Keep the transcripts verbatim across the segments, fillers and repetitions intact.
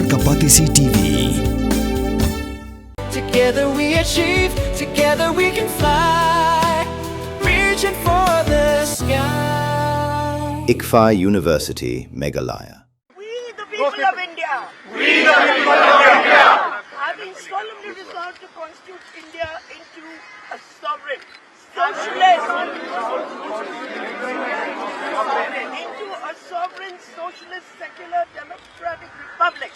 Kapatisi T V. Together we achieve, together we can fly. Reaching for the sky. ICFAI University, Meghalaya. We, the people of India, we, the people of India, having solemnly resolved to constitute India into a sovereign, socialist, into a sovereign, socialist, secular, democratic republic,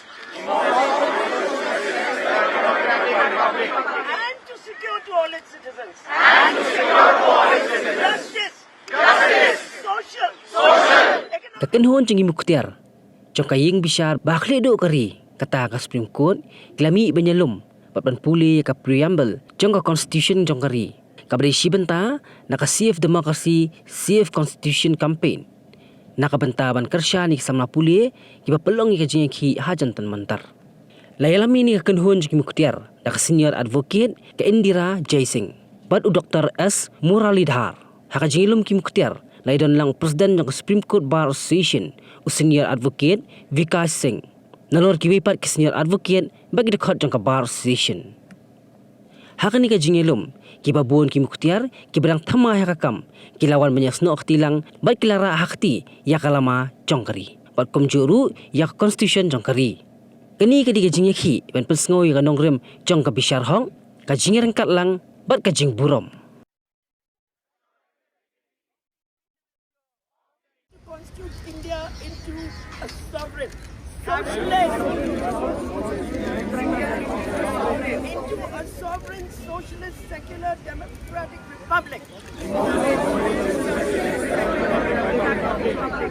and to secure to all its citizens, and to secure to all its citizens, justice, justice, social, social, economic. Ka kynhun jong ki muktiar jong ka ïing bishar ba khlieh duh ka ri, kata ka Supreme Court, ki la mih ban ïalum bad ban pule ïa ka preamble jong ka constitution jong ka ri, kaba dei shi bynta na ka Save Democracy, Save Constitution campaign, na ka bynta ban kyrshan ïa ki samla pule kiba pynlong ïa ka jingïakhih ha Jantar Mantar. La ïalam ïa kane ka kynhun jong ki muktiar da ka senior advocate ka Indira Jaising bad u Dr S Muralidhar. Ha ka jingïalum ki muktiar la ïadon lang u president jong ka Supreme Court Bar Association, u senior advocate Vikash Singh, nalor kiwei pat ki senior advocate bad ki dkhot jong ka Bar Association. Ha kane ka jingïalum, kiba bun ki muktiar kiba dang thymmai ha ka kam ki la wan ban ïasnoh kti lang bad ki la rah ha kti ïa ka lama jong ka ri bad kumjuh ruh ïa ka constitution jong ka ri. Kane ka dei ka jingïakhih ban pynsngew ïa ka nongrim jong ka bishar hok, ka jingïaryngkat lang bad ka jingburom. To constitute India into a sovereign, socialist, into a sovereign, socialist, secular, democratic republic,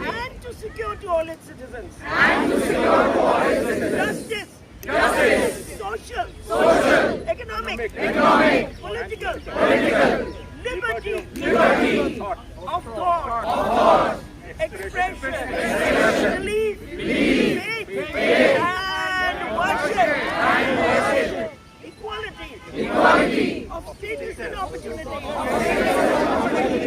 and to secure to all its citizens, and to secure to all its citizens, justice, justice, social, social, economic, economic, political, political, liberty, liberty of thought, of thought, expression, belief, faith, and worship, and worship, equality, equality of status and opportunity,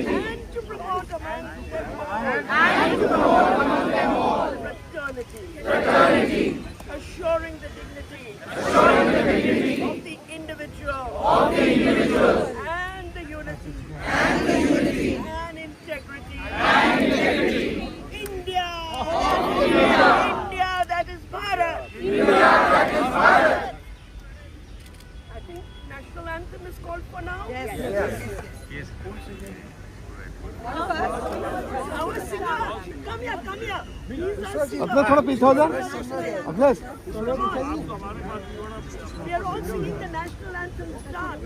and to promote among them all, and to promote among them all fraternity, fraternity, assuring the dignity, assuring the dignity of the individual, of the individual, and the unity, and the unity, and integrity, and integrity, India, India, India that is Bharat, India that is Bharat. I think national anthem is called for now. Yes. Yes. Our singer, come here, come here. He's our singer. अपना थोड़ा पीछे हो जा। अपना We are all singing the national anthem. Start.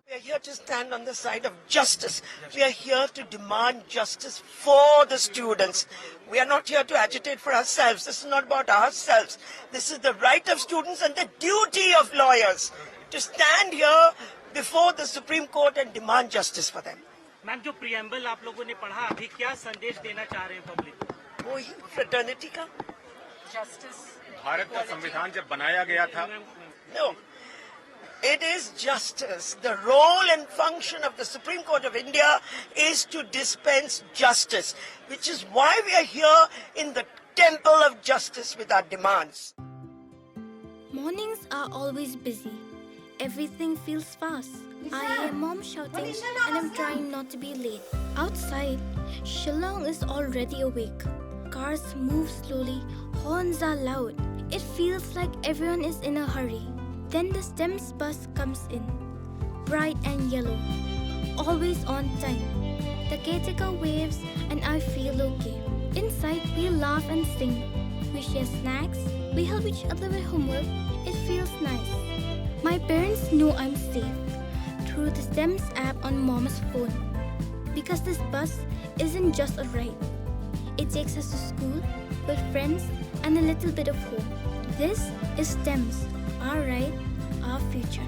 We are here to stand on the side of justice. We are here to demand justice for the students. We are not here to agitate for ourselves. This is not about ourselves. This is the right of students and the duty of lawyers to stand here before the Supreme Court and demand justice for them. मैम, जो प्रियम्बल आप लोगों ने पढ़ा, अभी क्या संदेश देना चाह रहे हैं पब्लिक को? वही फ्रेटर्निटी का, जस्टिस। भारत का संविधान जब बनाया गया था, No. It is justice. The role and function of the Supreme Court of India is to dispense justice, which is why we are here in the temple of justice with our demands. Mornings are always busy. Everything feels fast. I hear mom shouting and I'm trying not to be late. Outside, Shillong is already awake. Cars move slowly, horns are loud. It feels like everyone is in a hurry. Then the STEMS bus comes in. Bright and yellow. Always on time. The caretaker waves and I feel okay. Inside, we laugh and sing. We share snacks. We help each other with homework. It feels nice. My parents know I'm safe through the STEMS app on mom's phone. Because this bus isn't just a ride. It takes us to school, with friends, and a little bit of hope. This is STEMS, our ride, our future.